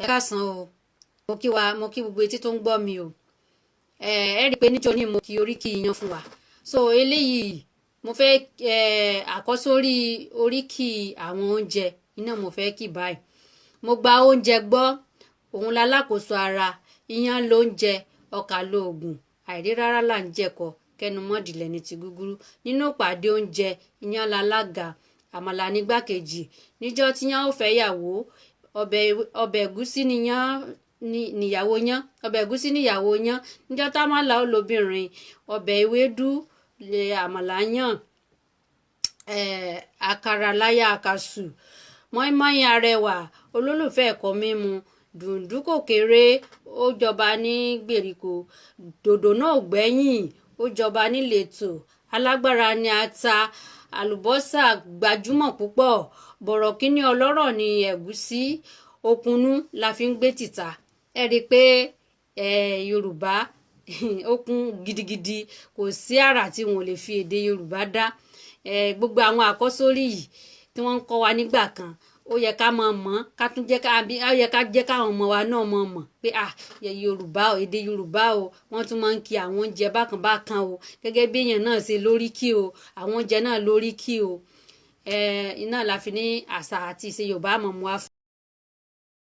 Ẹ káàsán o. Mo kí wa, mo kí gbogbo etí tó ń gbọ́ mi o. Ẹ rí i pé níjọ́ ní mo kí oríkì iyán fún wa. So eléyìí, mo fẹ́ àkọ́sórí oríkì àwọn oúnjẹ iná mo fẹ́ kí báyìí. Mo gba oúnjẹ gbọ́, òun lálákòóso ara. Iyán lóúnjẹ, ọkà lóògùn, àìrí rárá là ń jẹ̀kọ, kẹnu mọ́dìlẹ̀ ní ti gúgúrú. Nínú ìpàdé oúnjẹ, iyán lálága, àmàlà nígbàkejì. Níjọ́ tíyán ò fẹ́ yàwó, ọbẹ̀ ẹ̀gúsí níyán níyàwó yán, ọbẹ̀ ẹ̀gúsí níyàwó yán. Níjọ́ támàlà ó lóbìnrin, ọbẹ̀ ewédú lè àmàlà yàn. Àkàrà láyà àkàsù, mọ́ínmọ́ín arẹwà, olólùfẹ́ ẹ̀kọ́ mímu, dùndú kò kéré, ó jọba ní gbèríko, dòdò náà ò gbẹ́yìn, ó jọba níletò, alágbára ní ata, àlùbọ́sà gbajúmọ̀ púpọ̀, bọ̀rọ̀kíní ọlọ́rọ̀ ní ẹ̀gúsí, òkùnnù la fi ń gbé tìta. Ẹ rí i pé Yorùbá ó kún gidigidi, kò sí àrà tí wọn ò lè fi èdè Yorùbá dá. Gbogbo àwọn àkọ́sórí yìí tí wọ́n ń kọ́ wa nígbà kan, ó yẹ ká máa mọ̀, ká tún jẹ́ ká ó yẹ ká jẹ́ káwọn ọmọ wa náà mọ̀ mọ̀ pé ah, Yorùbá o, èdè Yorùbá o, wọ́n tún máa ń kí àwọn oúnjẹ bákan bákan o, gẹ́gẹ́ bí èèyàn náà ṣe lóríkì o, àwọn oúnjẹ náà lóríkì o. Iná la fi ní àṣà àti ìṣe Yorùbá mọ̀ mú wa fún.